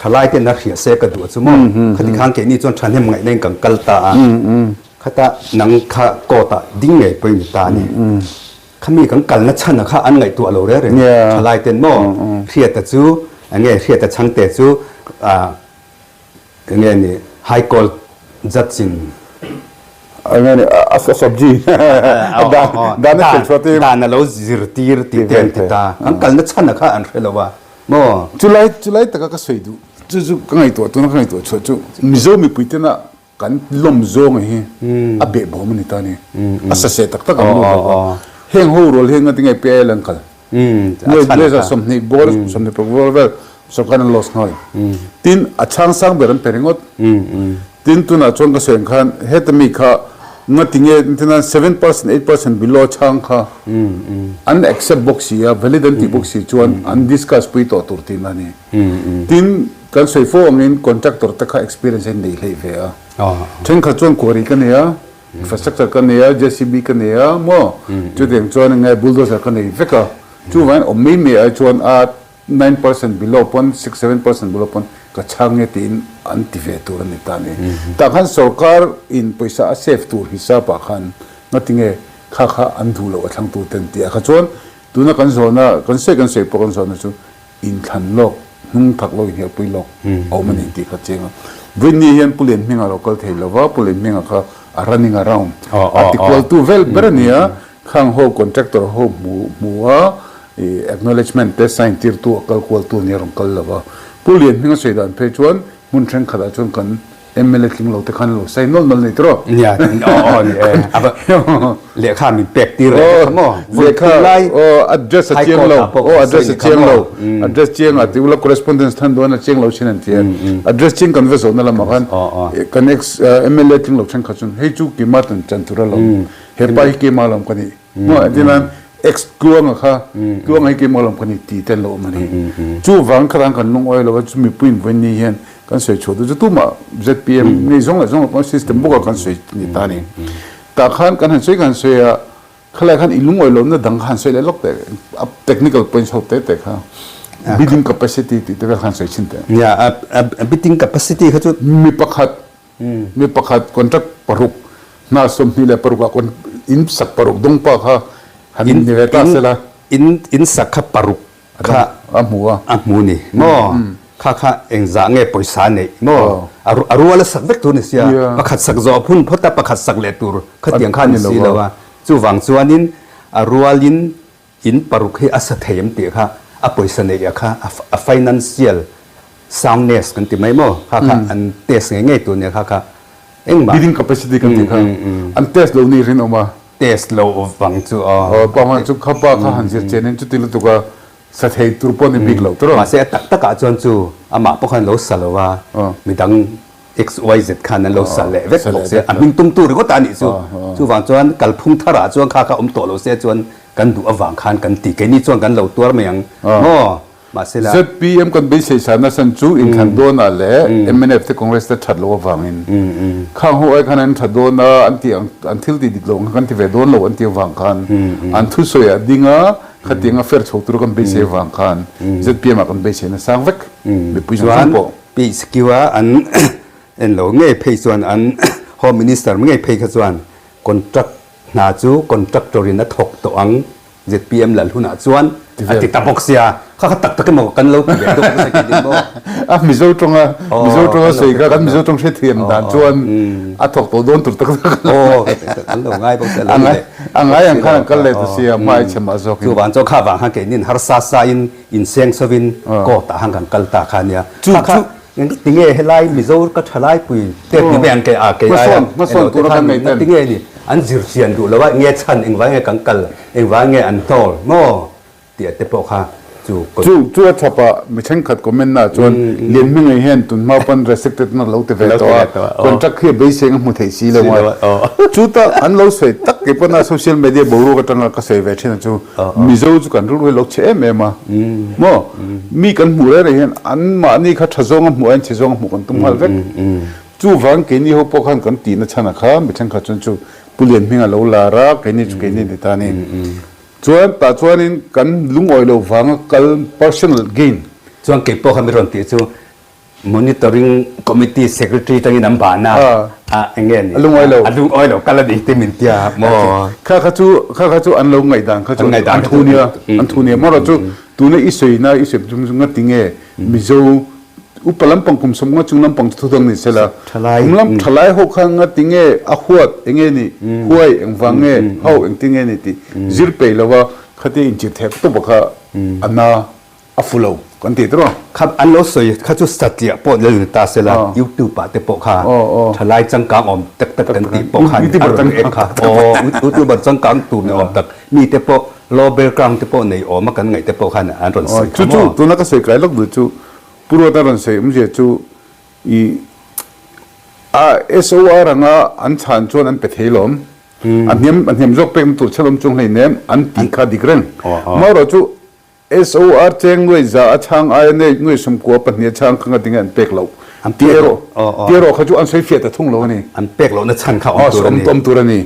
Thalai ten a hria se ka duh a chu maw? Khati khan keini chuan thahnem ngaihna in kan kal ta a, khata nang kha court ah ding ngei pawh i ni ta a ni. Khami kan kalna chhan a kha an ngaihtuah lo reng reng thalai ten maw? Hriata chu enge Hriata chhangte chu ah enge ni High Court judge in Enge ni a sabji dan a hril chhuah tir. Dan a lo zirtir tih te an ti ta. Kan kalna chhan a kha an hre lo a. Maw? Chulai chulai taka ka sawi duh chu chu ka ngaihtuah tuna ka ngaihtuah chhuah chu Mizo mipui tena kan lawm zawng hi a behbawm a ni ta a ni. A saseh tak tak ang luat lo a. Heng ho rual hi engati nge PIL an kal? Nuai 20 bawr 26 bawr vel sorkar an loss nghal. Tin a chhang sang ber an pe ringawt. Tin tunah chuan ka sawi ang khan heta mi kha ngati nge entirnan 7% 8% below chhang kha an accept bawk si a, valid an tih bawk si chuan an discuss pui tawh tur tihna a ni. Tin kan sawi fo angin contractor te kha experience a nei hleih ve a. Thenkhat chuan quarry ka nei a, infrastructure ka nei a, JCB ka nei a maw chutiang chuan enge bulldozer ka nei vek a. Chuvangin awm mai mai ai chuan a 9% below pawn 6 7% below pawn ka chhang nge tiin an ti ve tur a ni ta a ni. Tah khan sorkar in pawisa a save tur hisap ah khan ngatinge kha kha an duh loh a thlang tur ten tih ah kha chuan tuna kan zawhna kan sawi kan sawi pawh kan zawhna chu inthlan lawk hnung thak lawk inhelhpui lawk a awm a ni tih kha chiang a. Vawiin hian Pu Lianhminga lo kal thei lova Pu Lianhminga kha a running around a ti kual tu vel ber a ni a. Khang ho contractor ho hmu hmu a i acknowledgement te sign tir tu a kal kual tu nia rawn kal lo va. Pu Lian hming a sawi dan phei chuan hmun thenkhat ah chuan kan mla tling lo te khan an lo sign nawlh nawlh nei tawh. Nia aw aw ni e a va lehkha min pek tir reng kha maw vawi thum lai aw address a chiang lo aw address a chiang lo address chiang a ti ula correspondence than dawn a chiang lo thin an ti a address chiang kan va zawhna lamah khan kan ex mla tling lo thenkhat chuan hei chu keimah tan chan tur a lo He pa hi keimah lawm ka nih. Hmuh ah tinan ex tluanga kha tluanga hi keimah lawm ka nih ti te an lo awm a ni. Chu vang kha ran kan lungawi lo a chu mipui in vawiin ni hian kan sawi chhuah duh chu tumah zpm ngei zawng leh zawng lo pawh system bawk a kan sawi ni ta a ni. Tah khan kan han sawi kan han sawi a khalai khan i lungawi lohna dang kha han sawi leh lawk teh a technical points ho te te kha bidding capacity tih te vel kha han sawi chhin teh. Nia a bidding capacity kha chu mi pakhat Mi pakhat contract paruk hna 26 ah in sak paruk dawng pa kha han in ni ve ta sela. In in sak kha paruk kha a hmu a. A hmu ni maw? Kha kha engzah nge pawisa neih maw? A rual a sak vek tur ni sia. Pakhat sak zawh a phun phawt a pakhat sak leh tur khatiang kha a ni si lo a. Chuvang chuanin a rualin In paruk hi a sa thei em tih kha a pawisa neih a kha a financial soundness kan ti mai maw? Kha kha an test ngei ngei tur nia kha kha engmah. Bidding capacity kan tih kha an test lo ni rinawm a. Test lo vang chu aw. Aw panga chu kha pa kha han zir chen in chuti lutuk a sa thei tur pawh ni bik lo tawrh. Mahse a tak tak ah chuan chu amah pawh khan lo sa lo a midang XYZ khan an lo sal leh vek bawk se, a hming tumtu ringawt a nih chu. Chuvang chuan kalphung tharah chuan kha kha awm tawh lo se chuan kan duh avang khan kan ti. Keini chuan kan lo tuar mai ang maw? Mahse la. ZPM kan beisei sa nasan chu inthlan dawnah leh mnf te Congress te that loh avangin khang ho ai khan an tha dawn a, an tih ang an thil tih dik loh ang kha kan ti ve dawn lo an tih avang khan an thusawi a ding a, khatiang a fer chho tur kan beisei avang khan ZPM ah kan beisei nasang vek mipui zawng zawng pawh. PHQ a an en lo ngei phei chuan an Home Minister ngei phei kha chuan contract hna chu contractor in a thawk tawh ang zpm lal hunah chuan a ti ta bawk sia kha kha tak tak emaw kan lo ti leh deuh nasa kei din maw. A Mizo tawnga Mizo tawnga sawi kha kan Mizo tawng hrethiam dan chuan a thawk tawh dawn tur tak tak aw kan lo ngai bawk sia lo ni leh a ngai ang khan an kal leh ta sia hma i chhem ah zawk in chuvang chuan kha vang khan keinin harsa sa in Inseng sovin court ah han kan kal ta kha ania. Kha kha tinge helai Mizo ka thalaipui tet ni mai ang ke a kei aia elo te khan tinge ni an zir chian duh lo a nge chhan engvai nge kan kal engvai nge an hnawl maw tih te pawh kha chu Chu chu a chhap ah mi thenkhat comment na chuan Lianhminga hian tunhma pawn restricted na lo ti ve tawh a contract khi a beiseng a hmu theih si lo a chuta an lo sawi tak kei pawn a social media boruak atanga ka sawi ve thin a chu Mizo chu kan rilru hi lo chhe em em a maw? Mi kan hmuh reng reng hian anmahni kha tha zawnga hmuh aiin chhe zawnga hmuh kan tum nghal vek. Chuvang keini ho pawh khan kan tihna chhan a kha mi thenkhat chuan chu Pu Lianhming a lo lar a, keini chu keini ni ta a ni. Chuan tah chuanin kan lungawi lo vanga kal personal gain. Chuan keipawh kha mi rawn tih chu. Monitoring Committee Secretary tangin an ban a, a eng nge ni? A lungawi lo. A lungawi lo kal a ni te min tia maw? Kha kha chu kha kha chu an lo ngaihdan kha chu an thu nia an thu nia marawh chu tuna i sawina i sawi chung chu ngati nge Mizo upa lampang kum sawmnga chung lampang chu thudang ni sela kum lam thalai ho kha ngati nge a huat eng nge ni huai engvang nge ho engtin nge ni tih zir peih lova khatia inchir thek tawp a kha a na. A fu lo kan ti tawh. Kha an lo sawi kha chu satliah pawh lel ni ta sela YouTube ah te pawh kha thalai changkang awm tak tak kan tih pawh khan a rawn ek kha aw YouTuber changkang tur ni awm tak mi te pawh law background te pawh nei awm a kan ngaih te pawh khan an rawn sawi kha maw. Chu chu tuna ka sawi kai lawk duh chu Pu Ruata rawn sawi awmzia chu i a SOR anga an chhan chuan an pe thei lawm a hniam a hniam zawk pekna tur chhan awm chung hleinem an tih kha dik reng marawh chu SOR cheng nuai za a chhang aia nei nuai 94 a chhang kha ngatinge an pek loh tih erawh tih erawh kha chu an sawi fiah ta thung lo a ni. An pek lohna chhan kha awm tur a ni. Awm tur a ni.